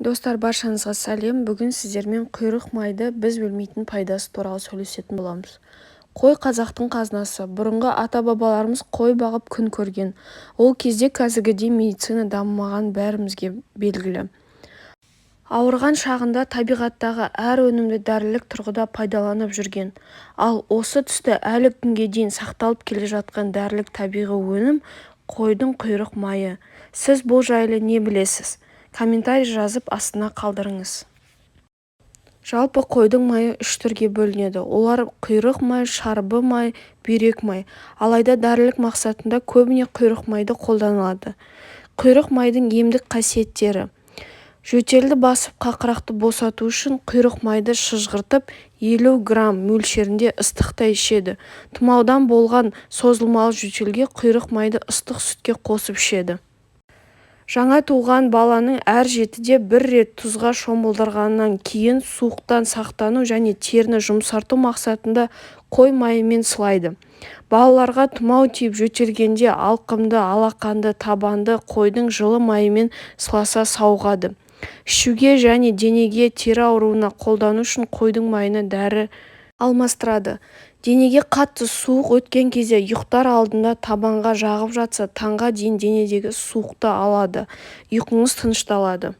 Достар, баршаңызға сәлем! Бүгін сіздермен құйрық майды біз білмейтін пайдасы туралы сөйлесетін боламыз. Қой — қазақтың қазынасы. Бұрынғы ата-бабаларымыз қой бағып күн көрген. Ол кезде қазіргідей медицина дамымағаны бәрімізге белгілі. Ауырған шағында табиғаттағы әр өнімді дәрілік тұрғыда пайдаланып жүрген. Ал осы тұста әлі күнге дейін сақталып келе жатқан дәрілік табиғи өнім қойдың құйрық майы. Сіз бұл жайлы не білесіз? Комментарий жазып астына қалдырыңыз. Жалпы қойдың майы үш түрге бөлінеді. Олар құйрық май, шарбы май, бүйрек май. Алайда дәрілік мақсатында көбіне құйрық майды қолданылады. Құйрық майдың емдік қасиеттері: Жөтелді басып, қақырақты босату үшін құйрық майды шыжғыртып 50 грамм мөлшерінде ыстықтай ішеді. Тұмаудан болған созылмалы жөтелге құйрық майды ыстық сүтке қосып ішеді. Жаңа туған баланы әр жетіде бір рет тұзға шомылдырғаннан кейін суықтан сақтану және теріні жұмсарту мақсатында қой майымен сылайды. Балаларға тұмау тиіп жөтелгенде алқымды, алақанды, табанды қойдың жылы майымен сыласа сауығады. Ішуге және денеге тері ауруына қолдану үшін қойдың майына дәрі алмастырады. Денеге қатты суық өткен кезде ұйықтар алдында табанға жағып жатса, таңға дейін денедегі суықты алады, ұйқыңыз тынышталады.